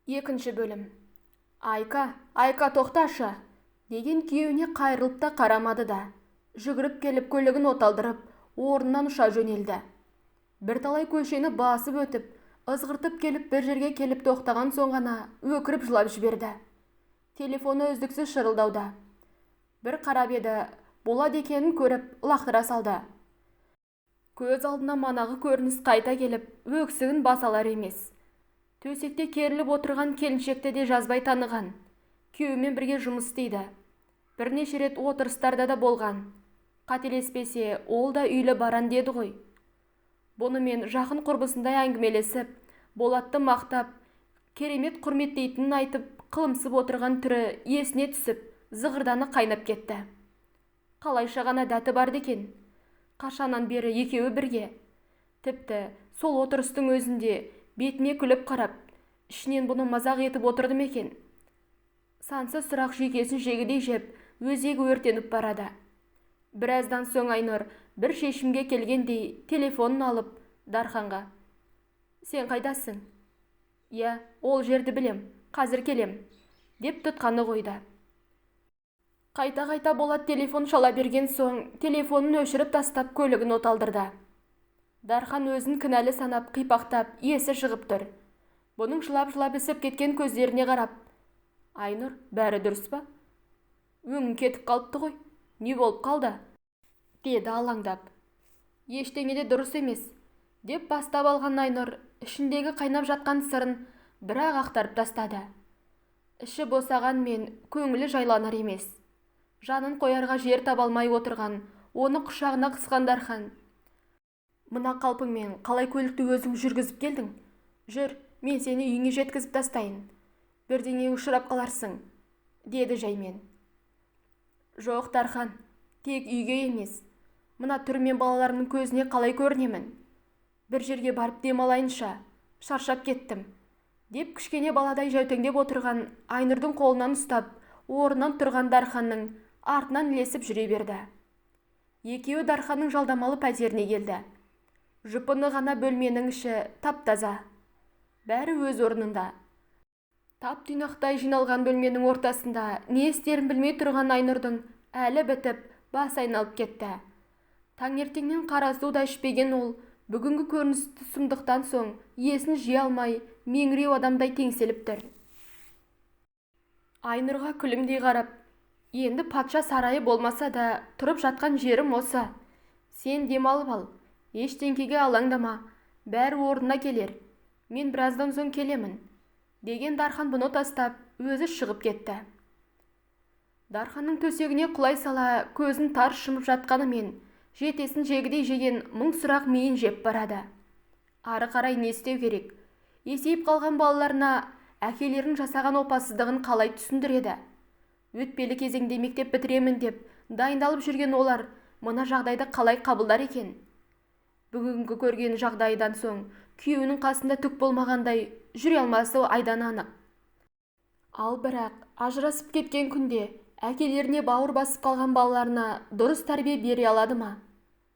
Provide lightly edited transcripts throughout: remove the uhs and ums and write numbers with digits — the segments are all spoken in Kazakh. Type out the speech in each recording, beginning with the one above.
Екінші бөлім. Айка, Айка, тоқташы, деген күйеуіне қайырылып та қарамады да. Жүгіріп келіп көлігін оталдырып, орнынан ұша жөнелді. Бірталай көшені басып өтіп, ызғыртып келіп бір жерге келіп тоқтаған соң ғана өкіріп жылап жіберді. Телефоны үздіксіз шырылдауда. Бір қарап еді, Болат екенін көріп лақтыра салды. Көз алдына манағы көрініс қайта келіп, өксігін баса алар емес. Төсекте керіліп отырған келіншекті де жазбай таныған. Күйеуімен бірге жұмыс істейді. Бірнеше рет отырыстарда да болған. Қателеспесе, ол да үйлі баран деді ғой. Бұнымен жақын құрбысындай әңгімелесіп, Болатты мақтап, керемет құрметтейтінін айтып, қылымсып отырған түрі есіне түсіп, зығырданы қайнап кетті. Қалайша ғана дәті бар екен. Қашаннан бері екеуі бірге. Тіпті сол отырыстың өзінде бетіне күліп қарап, ішінен бұны мазақ етіп отырды ма екен? Сансыз сұрақ жүйкесін жегідей жеп, өзегі өртеніп барады. Біраздан соң Айнұр бір шешімге келгендей телефонын алып Дарханға: "Сен қайдасың?" "Иә, ол жерді білем, қазір келем", деп тұтқаны қойды. Қайта-қайта Болат телефон шала берген соң, телефонын өшіріп тастап көлігін оталдырды. Дархан өзін кінәлі санап қипақтап, есі шығып тұр. Бұның жылап-жылап ісіп кеткен көздеріне қарап: "Айнұр, бәрі дұрыс па? Өңің кетіп қалыпты ғой, не болып қалды?" деді алаңдап. "Ештеңе де дұрыс емес", деп бастап алған Айнұр ішіндегі қайнап жатқан сырын бірақ ақтарып тастады. Іші босаған мен көңілі жайланар емес. Жанын қоярға жер таба алмай отырған, оны құшағына қысқан Дархан: "Мына қалпыңмен қалай көлікті өзің жүргізіп келдің? Жүр, мен сені үйіңе жеткізіп тастайын. Бірдеңеге ұшырап қаларсың", деді жаймен. "Жоқ, Дархан, тек үйге емес. Мына түрмен балаларымның көзіне қалай көрінемін? Бір жерге барып демалайыншы, шаршап кеттім", деп кішкене баладай жәутеңдеп отырған Айнұрдың қолынан ұстап, орнынан тұрған Дарханның артынан ілесіп жүре берді. Екеуі Дарханның жалдамалы пәтеріне келді. Жұпыны ғана бөлменің іші тап-таза. Бәрі өз орнында. Тап-тұйнақтай жиналған бөлменің ортасында не істерін білмей тұрған Айнұрдың әлі бітіп, бас айналып кетті. Таңертеңнен қара су да ішпеген ол, бүгінгі көріністі сұмдықтан соң есін жия алмай, меңіреу адамдай теңселіп тұр. Айнұрға күлімдей қарап: "Енді патша сарайы болмаса да, тұрып жатқан жерім осы. Сен демалып ал, ештеңкеге алаңдама, бәрі орнына келер. Мен біраздан соң келемін", деген Дархан бұны тастап, өзі шығып кетті. Дарханның төсегіне құлай сала көзін тарс жұмып жатқанымен, жетесін жегідей жеген мың сұрақ миын жеп барады. Ары қарай не істеу керек? Есейіп қалған балаларына әкелерінің жасаған опасыздығын қалай түсіндіреді? Өтпелі кезеңде мектеп бітіремін деп дайындалып жүрген олар мына жағдайды қалай қабылдар екен? Бүгінгі көрген жағдайдан соң күйеуінің қасында түк болмағандай жүре алмасы айдан анық. Ал бірақ ажырасып кеткен күнде әкелеріне бауыр басып қалған балаларына дұрыс тәрбие бере алады ма?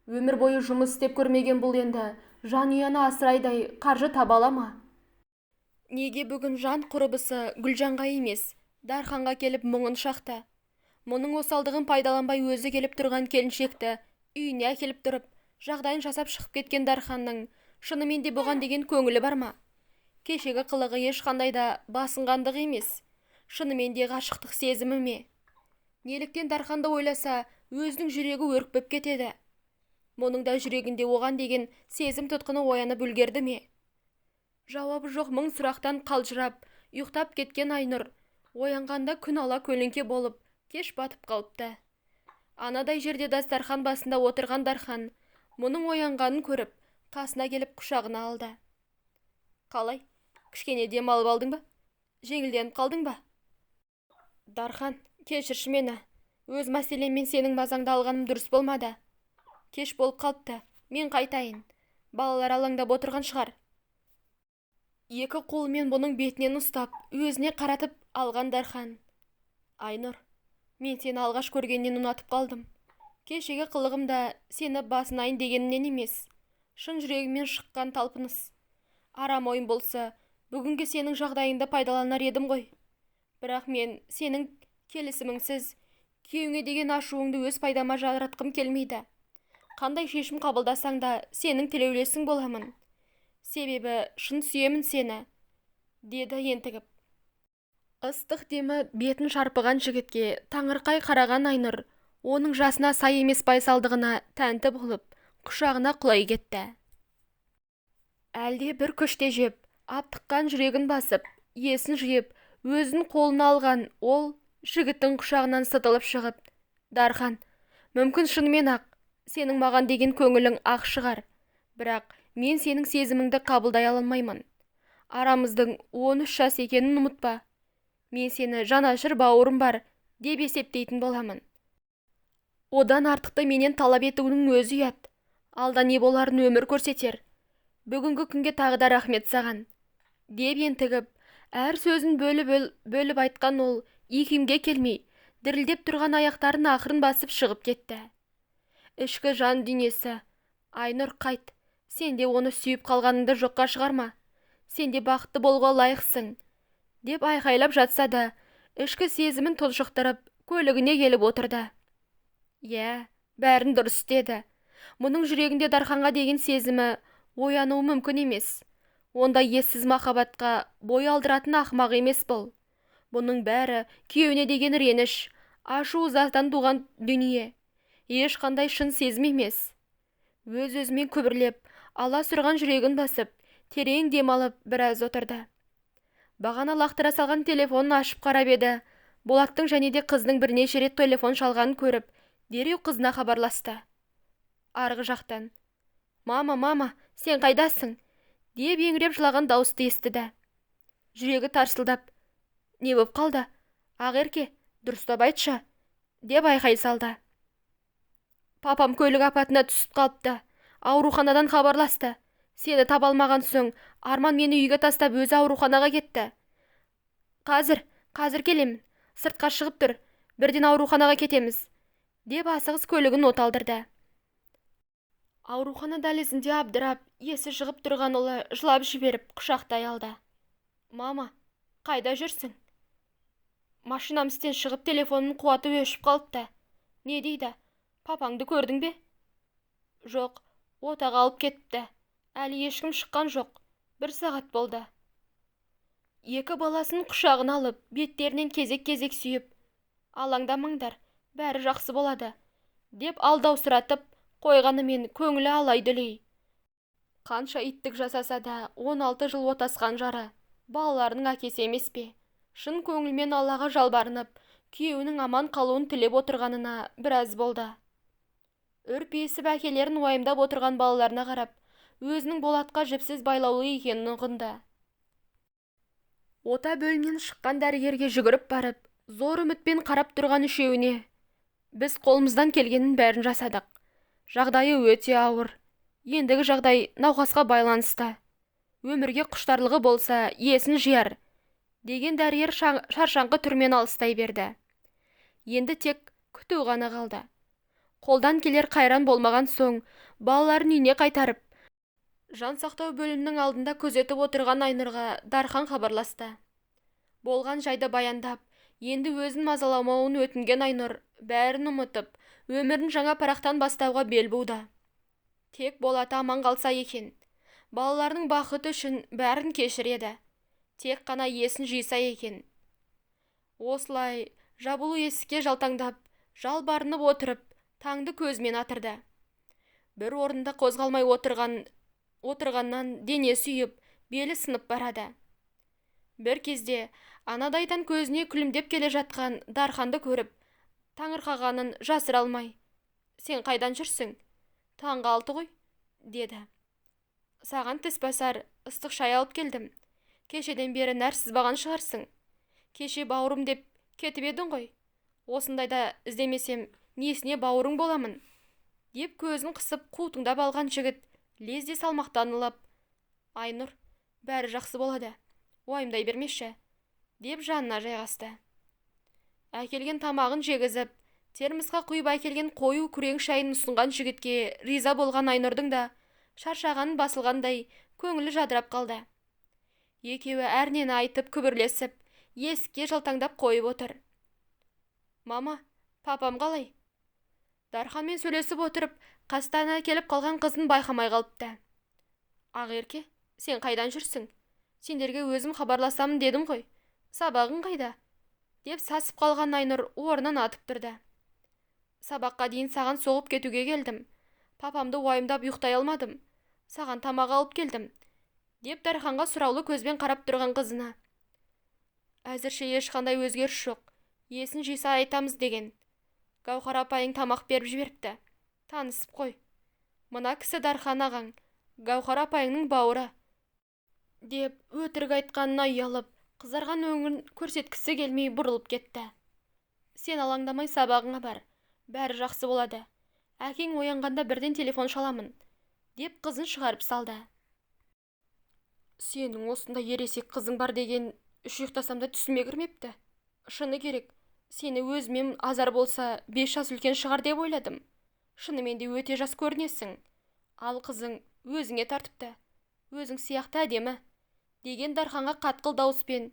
Өмір бойы жұмыс істеп көрмеген бұл енді жанұяны асырайдай қаржы таба ала ма? Неге бүгін жан құрбысы Гүлжанға емес, Дарханға келіп мұңын шақты? Мұның осалдығын пайдаланбай өзі келіп тұрған келіншекті үйіне әкеліп тұрып, жағдайын жасап шығып кеткен Дарханның шынымен де бұған деген көңілі бар ма? Кешегі қылығы ешқандай да басынғандық емес, шынымен де ғашықтық сезімі ме? Неліктен Дарханды ойласа, өзінің жүрегі өркпіп кетеді? Мұның да жүрегінде оған деген сезім тұтқыны оянып үлгерді ме? Жауабы жоқ мың сұрақтан қалжырап, ұйықтап кеткен Айнұр оянғанда күн ала көлеңке болып, кеш батып қалыпты. Анадай жерде дастархан басында отырған Дархан мұның оянғанын көріп, қасына келіп құшағына алды. "Қалай, кішкене демалып алдың ба? Жеңілденіп қалдың ба?" "Дархан, кешірші мені. Өз мәселеммен сенің мазаңды алғаным дұрыс болмады. Кеш болып қалыпты, мен қайтайын. Балалар алаңдап отырған шығар." Екі қолымен бұның бетінен ұстап, өзіне қаратып алған Дархан: "Айнұр, мен сені алғаш көргеннен ұнатып қалдым. Кешегі қылығым да сені басынайын дегенімнен емес, шын жүрегімнен шыққан талпыныс. Арам ойым болса, Бүгінгі сенің жағдайыңды пайдаланар едім ғой. Бірақ мен сенің келісіміңсіз күйеуіңе деген ашуыңды өз пайдама жаратқым келмейді. Қандай шешім қабылдасаң да сенің тілеулесің боламын. Себебі шын сүйемін сені, деді ентігіп. Ыстық демі бетін шарпыған жігітке таңырқай қараған Айнұр, оның жасына сай емес байсалдығына тәнті болып, құшағына құлай кетті. Әлде бір күш тежеп, аптыққан жүрегін басып, есін жиып, өзін қолына алған ол жігіттің құшағынан сытылып шығып, Дархан, мүмкін шынымен ақ, сенің маған деген көңілің ақ шығар, бірақ мен сенің сезіміңді қабылдай алмаймын. Арамыздың 13 жас екенін ұмытпа. Мен сені жанашыр бауырым бар деп есептейтін боламын. Одан артықты менен талап етуінің өзі ұят. Алда не боларын өмір көрсетер. Бүгінгі күнге тағы да рахмет саған, деп ентігіп, әр сөзін бөліп айтқан ол икемге келмей, дірілдеп тұрған аяқтарын ақырын басып шығып кетті. Ішкі жан дүниесі, Айнұр, қайт, сен де оны сүйіп қалғаныңды жоққа шығарма, сен де бақытты болуға лайықсың, деп айқайлап жатса да, ішкі сезімін тұншықтырып, көлігіне келіп отырды. Иә, бәрін дұрыс істеді. Мұның жүрегінде Дарханға деген сезімі оянуы мүмкін емес. Онда ессіз махаббатқа бой алдыратын ақымақ емес бұл. Бұның бәрі күйеуіне деген реніш, ашу ызадан туған дүние. Ешқандай шын сезім емес. Өз-өзімен күбірлеп, аласұрған жүрегін басып, терең дем алып біраз отырды. Бағана лақтыра салған телефонын ашып қарап еді, Болаттың және де қызының бірнеше рет телефон шалғанын көріп, дереу қызына хабарласты. Арғы жақтан, «Мама, мама, сен қайдасың?» деп еңіреп жылаған дауысты естіді. Жүрегі тарсылдап, «Не боп қалды? Ақерке, дұрыстап айтшы!» деп айқай салды. «Папам көлік апатына түсіп қалыпты. Ауруханадан хабарласты. Сені таба алмаған соң, Арман мені үйге тастап өзі ауруханаға кетті. Қазір келемін. Сыртқа шығып тұр. Бірден ауруханаға кетеміз», деп асығыс көлігін оталдырды. Аурухана дәлізінде абдырап, есі шығып тұрған ұлы жылап жіберіп құшақтай алды. «Мама, қайда жүрсің?» «Машинам істен шығып, телефонын қуаты өшіп қалыпты». «Не дейді? Папаңды көрдің бе?» «Жоқ, отаға алып кетіпті. Әлі ешкім шыққан жоқ. 1 сағат болды». Екі баласын құшағына алып, беттерінен кезек-кезек сүйіп, «Алаңдамаңдар, бәрі жақсы болады», деп алдаусыратып қойғанымен көңілі алай-дүлей. Қанша иттік жасаса да 16 жыл отасқан жары, балаларының әкесі емес пе? Шын көңілмен Аллаға жалбарынып, күйеуінің аман қалуын тілеп отырғанына біраз болды. Үрпиісіп әкелерін уайымдап отырған балаларына қарап, өзінің Болатқа жіпсіз байлаулы екенін ұғынды. Ота бөлімнен шыққан дәрігерге жүгіріп барып, зор үмітпен қарап тұрған үшеуіне, «Біз қолымыздан келгенін бәрін жасадық. Жағдайы өте ауыр. Ендігі жағдай науқасқа байланысты. Өмірге құштарлығы болса, есін жияр», деген дәрігер шаршаңқы түрмен алыстай берді. Енді тек күту ғана қалды. Қолдан келер қайран болмаған соң, балаларын үйіне қайтарып, жан сақтау бөлімінің алдында күзетіп отырған Айнұрға Дархан хабарласты. Болған жайды баяндап, енді өзін мазаламауын өтінген Айнұр бәрін ұмытып, өмірін жаңа парақтан бастауға бел буды. Тек Болаты аман қалса екен. Балаларының бақыты үшін бәрін кешіреді. Тек қана есін жиса екен. Осылай жабулы есікке жалтаңдап, жалбарынып отырып, таңды көзімен атырды. Бір орында қозғалмай отырғаннан денесі үйіп, белі сынып барады. Бір кезде анадайдан көзіне күлімдеп келе жатқан Дарханды көріп, таңырқағанын жасыра алмай, «Сен қайдан жүрсің? Таңғы 6 ғой», деді. «Саған тіс басар ыстық шай алып келдім. Кешеден бері нәр сызбаған шығарсың. Кеше бауырым деп кетіп едің ғой. Осындайда іздемесем, несіне бауырың боламын?» деп көзін қысып қутыңдап алған жігіт лезде салмақтанылып, «Айнұр, бәрі жақсы болады, уайымдай бермеші», деп жанына жайғасты. Әкелген тамағын жегізіп, термосқа құйып әкелген қою күрең шайын ұсынған жігітке риза болған Айнұрдың да шаршағанын басылғандай көңілі жадырап қалды. Екеуі әрнені айтып күбірлесіп, есікке жалтаңдап қойып отыр. Мама, папам қалай? Дарханмен сөйлесіп отырып, қастарына келіп қалған қызын байқамай қалыпты. Ақерке, сен қайдан жүрсің? Сендерге өзім хабарласамын дедім ғой. Сабағың қайда? Деп сасып қалған Айнұр орнынан атып тұрды. Сабаққа дейін саған соғып кетуге келдім. Папамды уайымдап ұйықтай алмадым. Саған тамақ алып келдім, деп Дарханға сұраулы көзбен қарап тұрған қызына. Әзірше ешқандай өзгеріс жоқ. Есін жиса айтамыз деген. Гауһар апайың тамақ беріп жіберіпті. Танысып қой. Мына кісі Дархан ағаң, Гауһар апайыңның бауыры, деп өтірік айтқанына ұялып, қызарған өңін көрсеткісі келмей бұрылып кетті. Сен алаңдамай сабағыңа бар. Бәрі жақсы болады. Әкең оянғанда бірден телефон шаламын, деп қызын шығарып салды. Сенің осындай ересек қызың бар деген үш ұйықтасам да түсіме кірмепті. Шыны керек, сені өзімнен азар болса 5 жас үлкен шығар деп ойладым. Шынымен де өте жас көрінесің. Ал қызың өзіңе тартыпты. Өзің сияқты әдемі, деген Дарханға қатқыл дауыспен.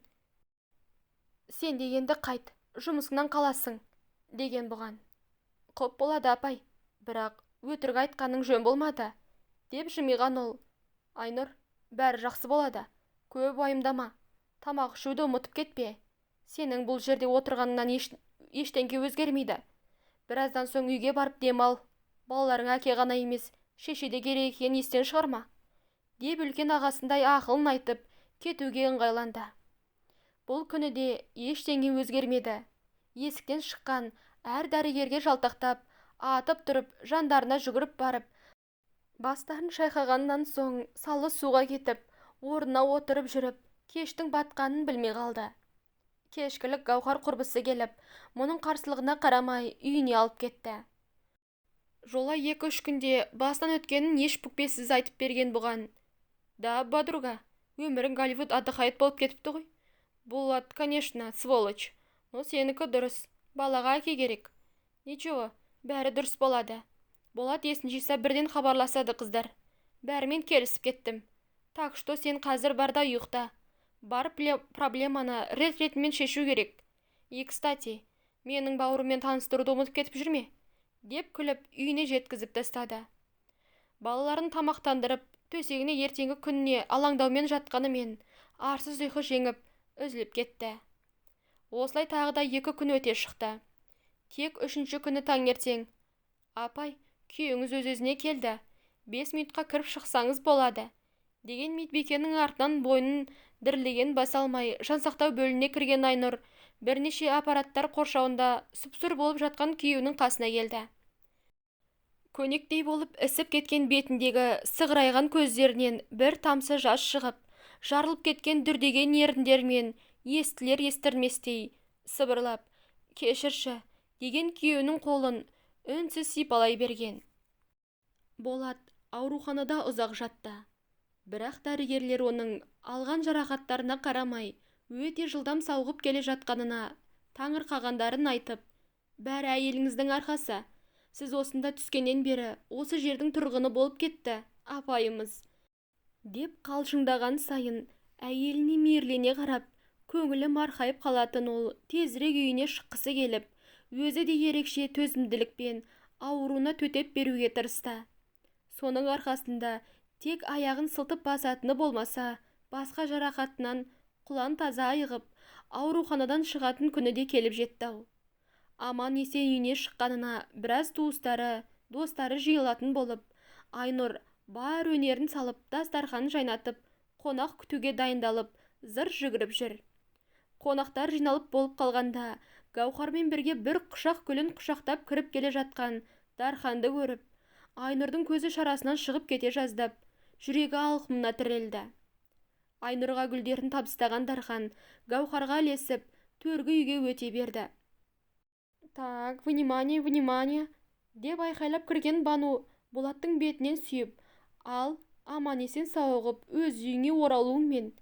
Сен дегенді қайт, жұмысыңнан қаласың, деген бұған. Құп болады апай, бірақ өтірік айтқаның жөн болмады, деп жымиған ол. Айнұр, бәрі жақсы болады, көп уайымдама, тамақ ішуді ұмытып кетпе. Сенің бұл жерде отырғаныңнан ештеңе өзгермейді. Біраздан соң үйге барып демал, балаларың әке ғана емес, шеше де керек екенін естен шығарма, деп үлкен ағасындай ақылын айтып, кетуге ыңғайланды. Бұл күні де ештеңе өзгермеді. Есіктен шыққан әр дәрігерге жалтақтап, атып тұрып, жандарына жүгіріп барып, бастарын шайқағаннан соң салы суға кетіп, орнына отырып жүріп, кештің батқанын білмей қалды. Кешкілік Гауһар құрбысы келіп, мұның қарсылығына қарамай үйіне алып кетті. Жолай 2-3 күнде басынан өткенін еш бүкпесіз айтып берген бұған. Да, подруга, өмірің Голливуд отдыхает болып кетіпті ғой. Болат, конечно, сволочь, но сенікі дұрыс, балаға әке керек. Ничего, бәрі дұрыс болады. Болат есін жиса бірден хабарласады қыздар. Бәрімен келісіп кеттім. Так что сен қазір бар да ұйықта. Бар проблеманы рет-ретімен шешу керек. И, кстати, менің бауырыммен таныстыруды ұмытып кетіп жүрме, деп күліп үйіне жеткізіп тастады. Балаларын тамақтандырып, төсегіне ертеңгі күніне алаңдаумен жатқанымен арсыз ұйқы жеңіп, үзіліп кетті. Осылай тағы да 2 күн өте шықты. Тек 3-ші күні таңертең. Апай, күйеуіңіз өз-өзіне келді. 5 минутқа кіріп шықсаңыз болады, деген медбикенің артынан бойының дірілдеген баса алмай жансақтау бөліміне кірген Айнұр бірнеше аппараттар қоршауында сұп-сұр болып жатқан күйеуінің қасына келді. Көнектей болып ісіп кеткен бетіндегі сығырайған көздерінен бір тамшы жас шығып, жарылып кеткен дүрдеген еріндермен естілер естірместей сыбырлап, кешірші, деген күйеуінің қолын үнсіз сипалай берген. Болат ауруханада ұзақ жатты. Бірақ дәрігерлер оның алған жарақаттарына қарамай, өте жылдам сауығып келе жатқанына таңырқағандарын айтып, бәрі әйеліңіздің арқасы. Сіз осында түскеннен бері осы жердің тұрғыны болып кетті, апайымыз, деп қалжыңдаған сайын әйеліне мейірлене қарап, көңілі марқайып қалатын ол тезірек үйіне шыққысы келіп, өзі де ерекше төзімділікпен ауруына төтеп беруге тырысты. Соның арқасында тек аяғын сылтып басатыны болмаса, басқа жарақатынан құлан таза айығып, ауруханадан шығатын күні де келіп жетті-ау. Аман есен үйіне шыққанына біраз туыстары, достары жиылатын болып, Айнұр бар өнерін салып, дастарханын жайнатып, қонақ күтуге дайындалып, зыр жүгіріп жүр. Қонақтар жиналып болып қалғанда, Гауһармен бірге бір құшақ гүлін құшақтап кіріп келе жатқан Дарханды көріп, Айнұрдың көзі шарасынан шығып кете жаздап, жүрегі алқымына тірелді. Айнұрға гүлдерін табыстаған Дархан Гауһарға ілесіп, төргі үйге өте берді. Так, внимание, внимание, деп айқайлап кірген Бану Болаттың бетінен сүйіп, ал аман-есен сауығып өз үйіңе оралуыңмен.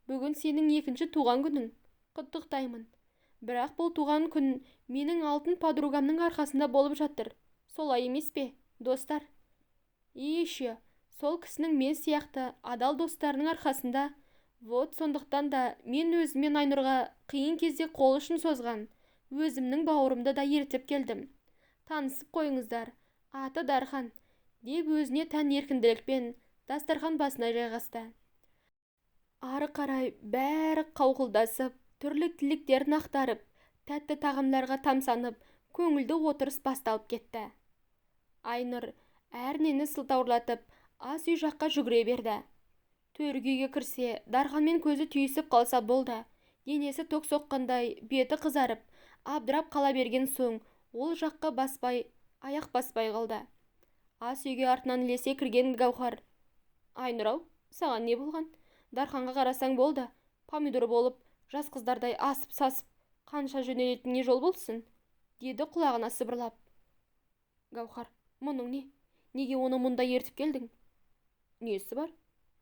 Бүгін сенің екінші туған күнің, құттықтаймын. Бірақ бұл туған күн менің алтын подругамның арқасында болып жатыр. Солай емес пе, достар? И еще, сол кісінің мен сияқты адал достарының арқасында. Вот сондықтан да мен өзіммен Айнұрға қиын кезде қол ұшын созған өзімнің бауырымды да ертіп келдім. Танысып қойыңыздар, аты Дархан, деп өзіне тән еркінділікпен дастархан басына жайғасты. Ары қарай бәрі қауқылдасып, түрлі тілектерін ақтарып, тәтті тағамдарға тамсанып, көңілді отырыс басталып кетті. Айнұр әрнені сылтаурлатып, ас үй жаққа жүгіре берді. Төргі үйге кірсе, Дарханмен көзі түйісіп қалса болды. Денесі ток соққандай, беті қызарып, абдырап қала берген соң, ол жаққа баспай, аяқ баспай қалды. Ас үйге артынан ілесе кірген Гауһар: "Айнұр-ау, саған не болған? Дарханға қарасаң болды, помидор болып, жас қыздардай асып-сасып, қанша жөнелетініңе жол болсын", деді құлағына сыбырлап. Гауһар: "Мұның не? Неге оны мұнда ертіп келдің?" "Несі бар?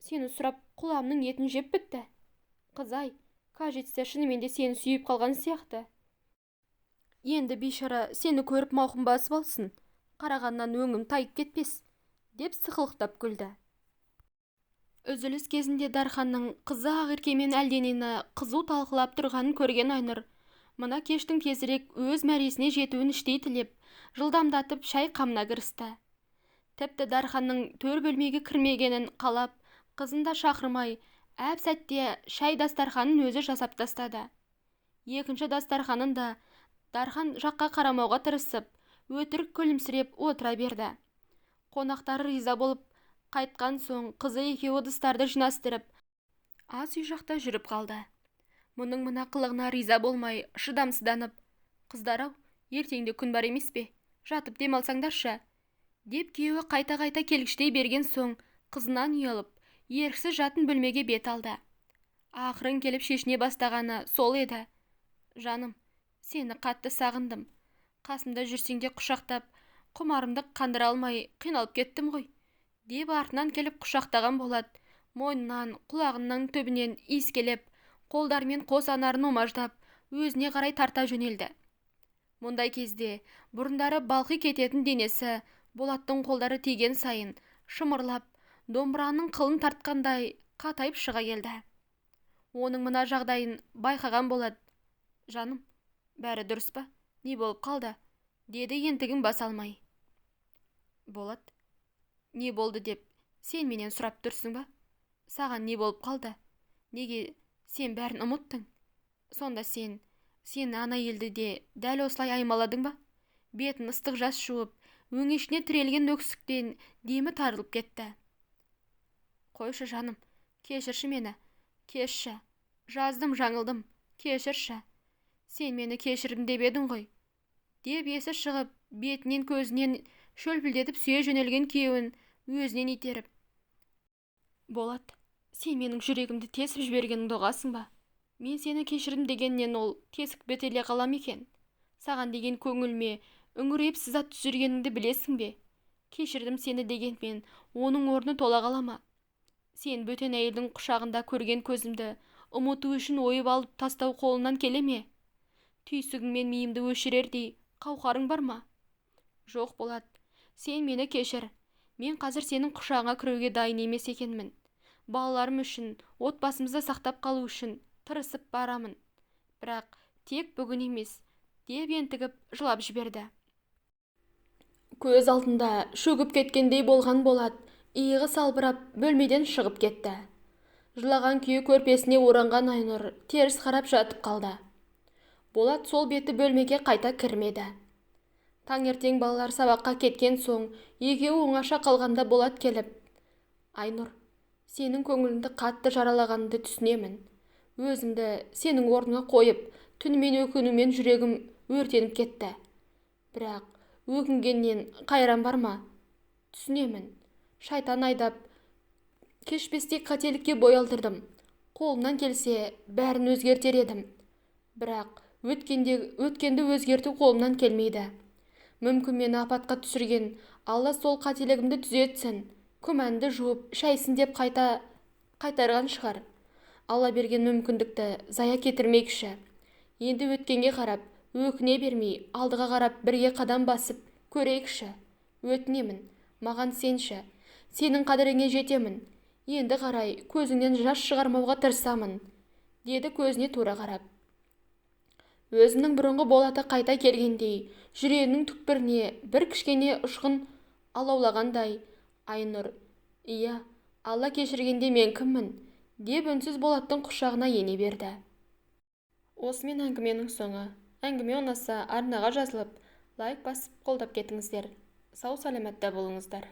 Сені сұрап құлағымның етін жеп бітті. Қызай, кажется, шынымен де сені сүйіп қалған сияқты. Енді бейшара сені көріп мауқын басып алсын, қарағаннан өңім тайып кетпес", деп сықылықтап күлді. Үзіліс кезінде Дарханның қызы Ақеркемен әлденені қызу талқылап тұрғанын көрген Айнұр мына кештің тезірек өз мәресіне жетуін іштей тілеп, жылдамдатып шай қамына кірісті. Тіпті Дарханның төр бөлмеге кірмегенін қалап, қызын да шақырмай, әп-сәтте шай дастарханын өзі жасап тастады. Екінші дастарханын да Дархан жаққа қарамауға тырысып, өтірік күлімсіреп отыра берді. Қонақтары риза болып қайтқан соң, қызы екеуі ыдыстарды жинастырып, ас үй жақта жүріп қалды. Мұның мына қылығына риза болмай, шыдамсызданып: "Қыздар-ау, ертеңде күн бар емес пе, жатып демалсаңдаршы", деп күйеуі қайта-қайта келгіштей берген соң, қызынан ұялып, еріксіз жатын бөлмеге бет алды. Ақырын келіп шешіне бастағаны сол еді: "Жаным, сені қатты сағындым. Қасымда жүрсең де құшақтап, құмарымды қандыра алмай қиналып кеттім ғой", деп артынан келіп құшақтаған Болат, мойнынан, құлағының түбінен иіскелеп, қолдарымен қос анарын омаждап, өзіне қарай тарта жөнелді. Мұндай кезде бұрындары балқи кететін денесі Болаттың қолдары тиген сайын шымырлап, домбыраның қылын тартқандай қатайып шыға келді. Оның мына жағдайын байқаған Болат: "Жаным, бәрі дұрыс па? Не болып қалды?" деді ентігін баса алмай. "Болат, не болды деп сен менен сұрап тұрсың ба? Саған не болып қалды? Неге сен бәрін ұмыттың? Сонда сен ана елді де дәл осылай аймаладың ба?" Бетін ыстық жас жуып, өңешіне тірелген өксіктен демі тарылып кетті. "Қойшы, жаным, кешірші мені, кешші, жаздым, жаңылдым, кешірші. Сен мені кешірдім деп едің ғой", деп есі шығып, бетінен көзінен шөлпілдетіп сүйе жөнелген күйеуін өзінен итеріп: "Болат, сен менің жүрегімді тесіп жібергеніңді ұғасың ба? Мен сені кешірдім дегеннен ол тесік бітеле қала ма екен? Саған деген көңіліме үңірейіп сызат түсіргеніңді білесің бе? Кешірдім сені дегенмен оның орны тола қала ма? Сен бөтен әйелдің құшағында көрген көзімді ұмыту үшін ойып алып тастау қолынан келе ме? Түйсігіңмен миымды өшірердей қауқарың бар ма? Жоқ, Болат, сен мені кешір. Мен қазір сенің құшағыңа кіруге дайын емес екенмін. Балаларым үшін, отбасымызды сақтап қалу үшін тырысып барамын. Бірақ тек бүгін емес", деп ентігіп жылап жіберді. Көз алдында шөгіп кеткендей болған Болат иығы салбырап бөлмеден шығып кетті. Жылаған күйі көрпесіне оранған Айнұр теріс қарап жатып қалды. Болат сол беті бөлмеге қайта кірмеді. Таңертең балалар сабаққа кеткен соң, екеуі оңаша қалғанда Болат келіп: "Айнұр, сенің көңіліңді қатты жаралағанымды түсінемін. Өзімді сенің орныңа қойып, түнімен өкінумен жүрегім өртеніп кетті. Бірақ өкінгеннен қайран бар ма? Түсінемін. Шайтан айдап, кешпестей қателікке бой алдырдым. Қолымнан келсе, бәрін өзгертер едім. Бірақ өткенді өзгерту қолымнан келмейді. Мүмкін мені апатқа түсірген Алла сол қателігімді түзетсін, күмәнді жуып, шайсын деп қайтарған шығар. Алла берген мүмкіндікті зая кетірмекші. Енді өткенге қарап, өкіне бермей, алдыға қарап бірге қадам басып көрейікші. Өтінемін, маған сенші. Сенің қадіріңе жетемін. Енді қарай көзіңнен жас шығармауға тырысамын, деді көзіне тура қарап. Өзінің бұрынғы Болаты қайта келгендей, жүрегінің түкпіріне бір кішкене ұшқын алаулағандай, Айнұр, «Иә, Алла кешіргенде мен кіммін?» деп үнсіз Болаттың құшағына ене берді. Осымен әңгіменің соңы. Әңгіме ұнаса, арнаға жазылып, лайк басып қолдап кетіңіздер. Сау-саламатта болыңыздар.